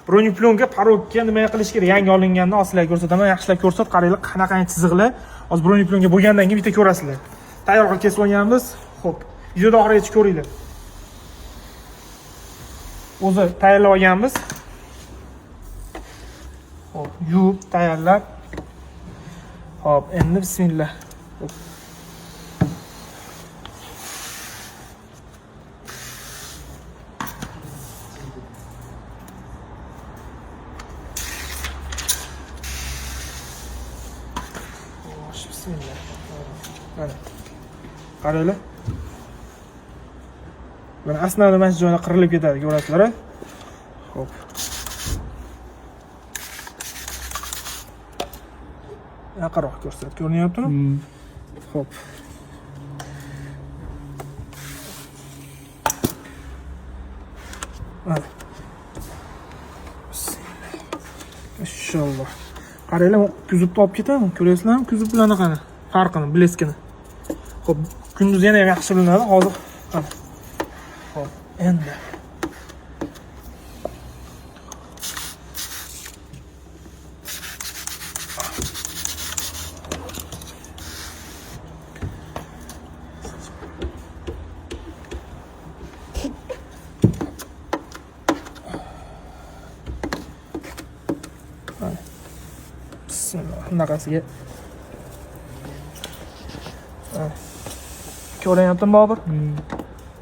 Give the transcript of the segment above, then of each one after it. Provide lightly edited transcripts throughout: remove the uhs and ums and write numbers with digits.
Бронеплёнка порог ga nima qilish kerak? Yangi olinganini hozir sizlarga ko'rsataman. Yaxshilab ko'rsat, qaranglar, qanaqangi chiziqlar. Hozir бронеплёнка bo'lgandan keyin bitta ko'rasizlar. Tayyor qilib kesib olganmiz. Xo'p, videoda oxirigacha ko'ringlar. O'zi tayyorlab olganmiz. Xo'p, yuvib tayyorlab. Xo'p, endi bismillah. Xo'p. Xo'sh, bismillah. Mana. Qaranglar. Mana aslida mana shu joyda qirilib ketadi, ko'rasizlar, a? Xo'p. Yaqinroq ko'rsat, ko'rinyaptimi? Xo'p. Mana. Inshaalloh. Qaranglar, kuzovni olib ketaman. Ko'ryapsizlarmi? Kuzov bilan anaqani farqini, блеск ini. Xo'p, kunduz yana ham yaxshi bilinadi. Hozir mana. Xo'p, endi. Bismillah. Bunaqasiga. Mana. Ko'rinyaptimi, Bobur?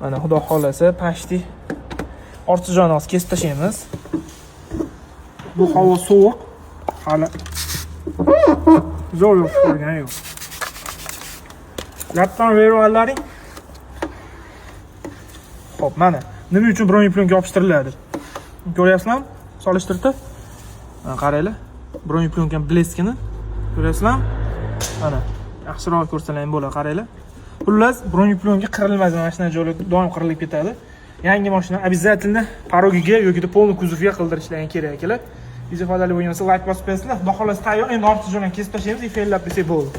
Mana, xudo xolasa, почти ortiq joyini hozir kesib tashlaymiz. Bu havo sovuq. Hali zo'r yo'q, ko'rgani yo'q. Lapdan berib. Xo'p, mana nima uchun бронеплёнка yopishtiriladi? Ko'ryapsizlarmi? Solishtirdi. Mana qaranglar. Бронеплёнка блеск ini ko'ryapsizlarmi? Mana yaxshiroq ko'rsalar ham bo'ladi, qaranglar. Xullas, бронеплёнка qirilmadi, mana shunday joylar doim qirilib ketadi. Yangi mashina обязательно порог iga yoki полный kuzovga qildirishlaring kerak, akalar. Video foydali bo'lgan bo'lsa, layk bosib qo'yasizlar. Xudo xohlasa tayyor, endi ortiq joylarni kesib tashlaymiz, fellab desak bo'ldi.